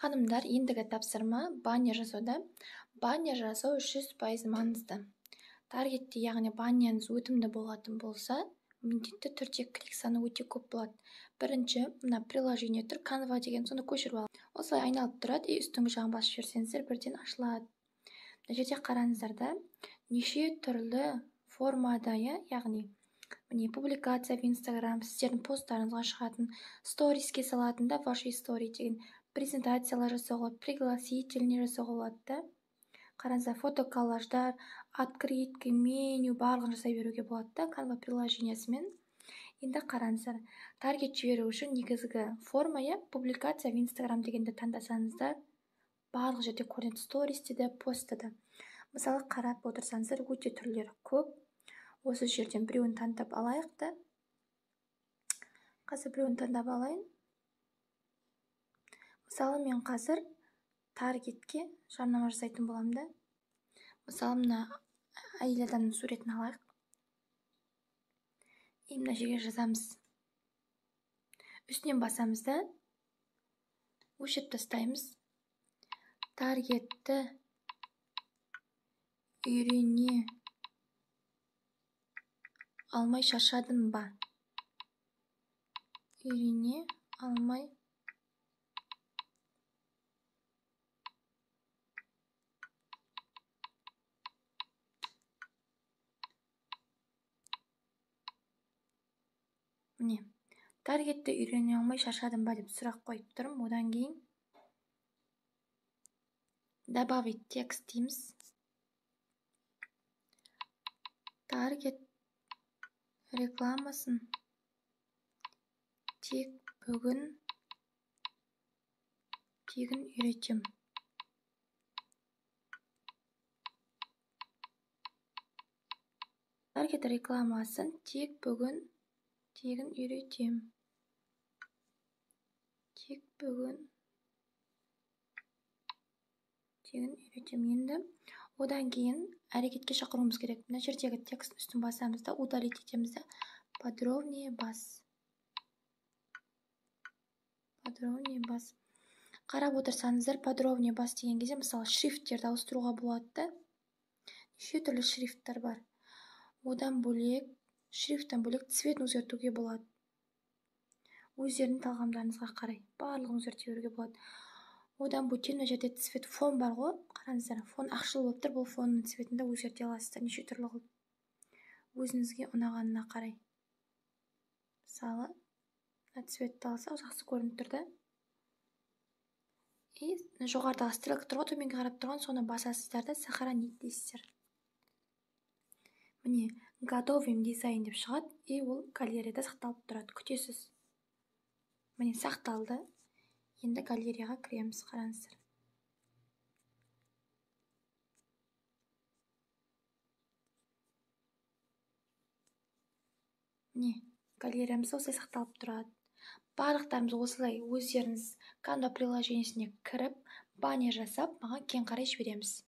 Ханымдар, ендігі тапсырма баннер жасауда. Баннер жасау 100% маңызды. Таргетте, яғни баннеріңіз өтімді болатын болса, міндетті түрде клик саны өте көп болады. Бірінші, мына приложение тұр, Canva деген, соны көшіріп алып, осылай айналып тұрады, и үстіңгі жағын басып жіберсеңіздер, бірден ашылады. Мына жерде қараңыздар да, неше түрлі формада, яғни міне публикация в Инстаграм, сіздердің посттарыңызға шығатын, сториске салатын да, ваши истории деген презентациялар жасауға болады, пригласительный жасауға болады да. Қараңыздар, фотоколлаждар, открытка, меню барлығын жасай беруге болады да Canva приложениесімен. Енді қараңыздар, таргет жіберу үшін негізгі форма, публикация в Инстаграм дегенді таңдасаңыздар, барлық жерде көрінеді, стористе де, постта да. Мысалы, қарап отырсаңыздар, өте түрлері көп. Осы жерден біреуін таңдап алайық та. Қазір біреуін таңдап алайын. Мысалы, мен қазір таргетке жарнама жасайтын боламын да. Мысалы, мына әйел адамның суретін алайық. И мына жерге жазамыз. Үстінен басамыз да, өшіріп тастаймыз. Таргетті үйрене алмай шаршадым ба? Үйрене алмай міне, таргетті үйрене алмай шаршадым ба деп сұрақ қойып тұрмын. Одан кейін добавить текст дейміз. Таргет рекламасын тек бүгін тегін үйретем. Таргет рекламасын тек бүгін тегін үйретем. Тек бүгін тегін үйретем. Енді одан кейін әрекетке шақыруымыз керек. Мына жердегі текст үстін басамыз да, удалить етеміз да, подробнее бас. Подробнее бас. Қарап отырсаңыздар, подробнее бас деген кезде, мысалы, шрифттерді ауыстыруға болады да. Неше түрлі шрифттер бар. Одан бөлек, шрифттен бөлек цветін өзгертуге болады. Өздерінің талғамдарыңызға қарай барлығын өзгерте беруге болады. Одан бөтен мына жерде цвет фон бар ғой, қараңыздар, фон ақшыл болып тұр, бұл фонның цветін де өзгерте аласыздар неше түрлі қылып. Өзіңізге ұнағанына қарай. Мысалы, мына цветті алсақ жақсы көрініп тұр да. И жоғарыдағы стрелка тұр ғой, төменге қарап тұрған, соны басасыздар да сохранить дейсіздер. Міне, готовым дизайн деп шығады, и ол галереяда сақталып тұрады. Күтесіз. Міне, сақталды. Енді галереяға кіреміз, қараңыздар. Міне, галереямыз осылай сақталып тұрады. Барлықтарымыз осылай өздеріңіз Canva приложениесіне кіріп, баннер жасап, маған кейін қарай жібереміз.